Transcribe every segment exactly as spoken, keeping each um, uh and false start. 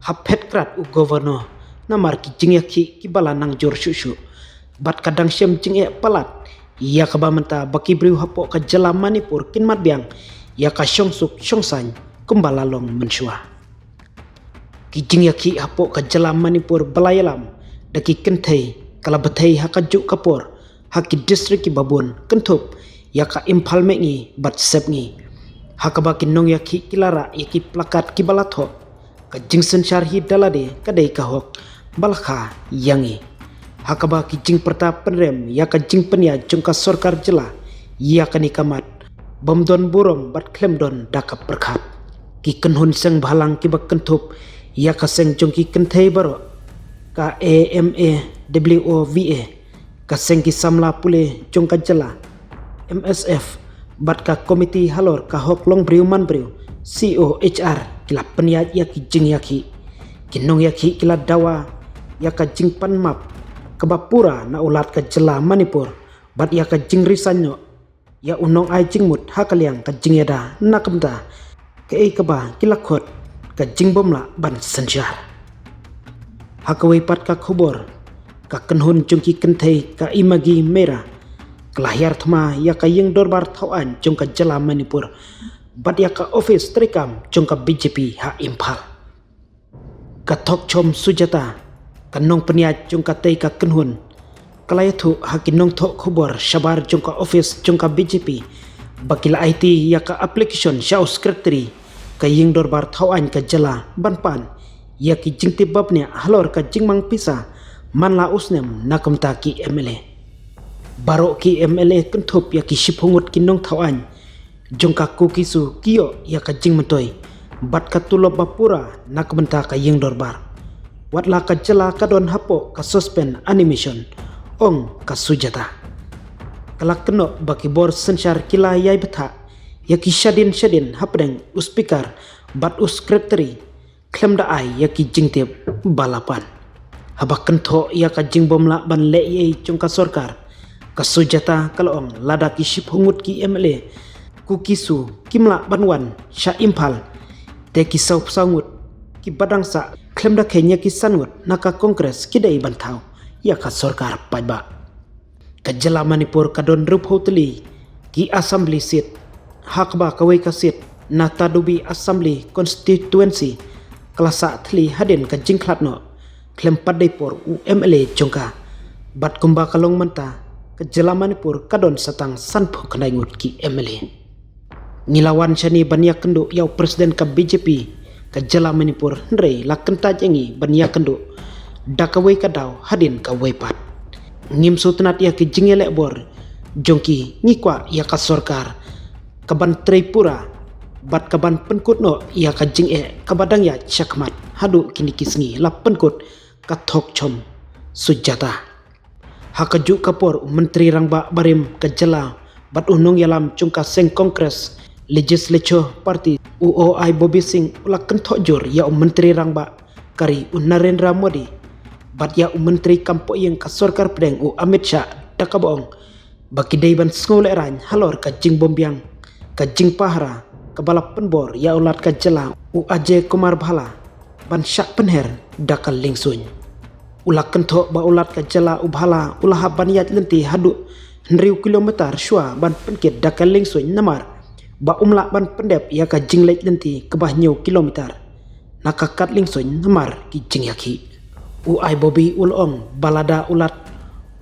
ha phet krat u Governor namar ki jingïakhih kiba la nang jur shuh shuh. Bad ka dang shem jingeh palat ïa kaba mynta ba ki briew hapoh ka jylla Manipur kin mat biang ïa ka shongsuk shongsaiñ kumba la long mynshuwa. Ki jingïakhih hapoh ka jylla Manipur ba la ïalam da ki kynthei ka la bthei ha kajuh ka por ha ki distrik kiba bun, kynthup ïa ka Imphal Mehngi bad Sepngi, ha kaba ki nongïakhih ki la rah ïa ki plakat kiba la thoh, ka jingsynshar hi da lade ka dei ka hok ba la kha ïa ngi, ha kaba ki jingpyrta pynrem ïa ka jingpynïaid jong ka sorkar jylla ïa kane ka mat bym don burom bad khlem don da ka pyrkhat. Ki kynhun seng bhalang kiba kynthup ïa ka seng jong ki kynthei baroh, ka A M A W O V A, ka seng ki samla pule jong ka jylla, M S F, bad ka Komiti Halor ka Hok Long Briew Man Briew, C O H R, ki la pynïaid ïa ki jingïakhih. Ki nongïakhih ki la dawa ïa ka jingpan map kaba pura na u Lat ka jylla Manipur bad ïa ka jingresign noh ïa u nongai jingmut ha ka liang ka jingïada na ka bynta kaei kaba ki la khot ka jingbymlah ban synshar. Ha kawei pat ka khubor, ka kynhun jong ki kynthei ka Imagi Meira ka la hiar thma ïa ka ïing dorbar thawaiñ jong ka jylla Manipur bad ïa ka ophis treikam jong ka B J P ha Imphal. Ka Thokchom Sujata, ka nongpynïaid jong katei ka kynhun, ka la ïathuh ha ki nongthoh khubor shabar jong ka ophis jong ka B J P ba ki la aiti ïa ka application sha u secretary ka ïing dorbar thawaiñ ka jylla ban pan ïa ki jingtip ba bniah halor ka jingmang pisa man la u snem na ka bynta ki M L A. Baroh ki M L A kynthup ïa ki shiphew ngut ki nongthawaiñ jong ka KUKISU ki ïoh ïa ka jingmyntoi bad ka tulop ba pura na ka bynta ka ïing dorbar. Wat la ka jylla ka don hapoh ka suspend animation, ong ka Sujata. Ka la kynnoh ba ki bor synshar ki la ïai bthah ïa ki shadien shadien hapdeng u speaker bad u secretary khlem da ai ïa ki jingtip ba la pan. Haba kynthoh ïa ka jingbymlah ban leh ei jong ka sorkar, ka Sujata ka la ong lada ki shiphew ngut ki M L A KUKISU kim lah ban wan sha Imphal, te ki saw phew saw ngut kiba dang sah khlem da kheiñ ïa ki san ngut na ka Congress ki dei ban thaw ïa ka sorkar paidbah. Ka jylla Manipur ka don hynriewphew tylli ki assembly seat, ha kaba kawei ka seat na Tadubi Assembly Constituency ka la sah thylli hadien ka jingkhlad noh khlem pat dei por u M L A jong ka. Bad kumba ka long mynta, ka jylla Manipur ka don sa tang sanphew khyndai ngut ki M L A. Ngi la wan shane ban ïakynduh ïa u president ka B J P ka jylla Manipur, hynrei la kyntait ïa ngi ban ïakynduh da kawei ka daw hadien kawei pat. Ngim sngewtynnat ïa ki jingïaleh bor jong ki, ngi kwah ïa ka sorkar ka ban trei pura bad ka ban pynkut noh ïa ka jingeh kaba dang ïaid shakhmat haduh kine ki sngi, la pynkut ka Thokchom Sujata. Ha kajuh ka por u Myntri Rangbah barim ka jylla bad u nongïalam jong ka seng Congress Legislature Party u O I Bobby Singh u la kynthoh jur ïa u Myntri Rangbah ka ri u Narendra Modi bad ïa u Myntri kam poh ïing ka sorkar pdeng u Amit Shah da kaba ong ba ki dei ban sngewlehraiñ halor ka jingbymbiang, ka jingpahara kaba la pynbor ïa u Lat ka jylla u Ajay Kumar Bhalla ban shah pynher da ka liengsuiñ. U la kynthoh ba u Lat ka jylla u Bhalla u la hap ban ïaid lynti haduh hynriew kilometer shuwa ban pynkit da ka liengsuiñ namar ba um lah ban pyndep ïa ka jingleit lynti kaba hynñiew kilometer na ka kad liengsuiñ namar ki jingïakhih. U Ai Bobby u la ong ba lada u Lat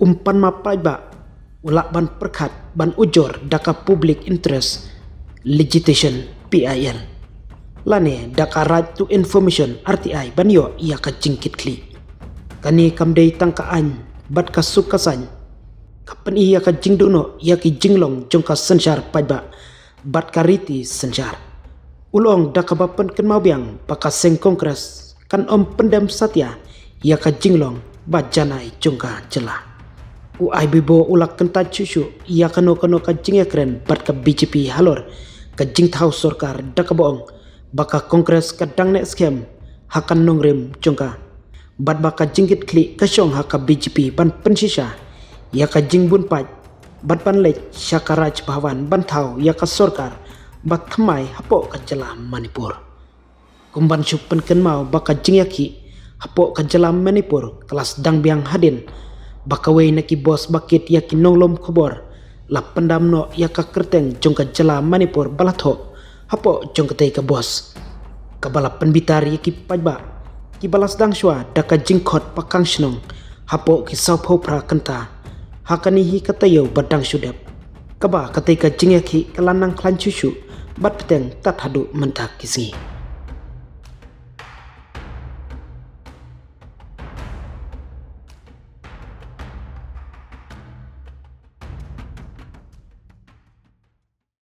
um pan map paidbah, u lah ban pyrkhat ban ujor da ka Public Interest Litigation, P I L, lane da ka Right to Information, R T I, ban ïoh ïa ka jingkitkhlieh. Kane kam dei tang ka aiñ bad ka suk ka saiñ. Ka pyni ïa ka jingduh noh ïa ki jinglong jong ka synshar paidbah bad ka riti synshar. U la ong da kaba pynkynmaw biang ba ka seng Congress kan ym pyndem satia ïa ka jinglong ba janai jong ka jylla. U Ai Bobby u la kyntait shuh shuh ïa kano kano ka jingïakren bad ka B J P halor ka jingthaw sorkar da kaba ong ba ka Congress ka dang neh skhem ha ka nongrim jong ka bad ba ka jingkitkhlieh ka shong ha ka B J P ban pynshisha ïa ka jingbun paid bad ban leit sha ka Raj Bhavan ban thaw ïa ka sorkar ba thymmai hapoh ka jylla Manipur. Kumban shu pynkynmaw ba ka jingïakhih hapoh ka jylla Manipur ka la sdang biang hadien ba kawei na ki bos ba kit ïa ki nonglum khubor la pyndam noh ïa ka kyrteng jong ka jylla Manipur ba la thoh hapoh jong katei ka bos, kaba la pynbitar ïa ki paidbah kiba la sdang shuwa da ka jingkhot pakang shnong hapoh ki sawphew phra kynta ha kane hi ka taïew ba dang shu dep, kaba katei ka jingïakhih ka la nang khlaiñ shuh shuh bad bteng tad haduh mynta ki sngi.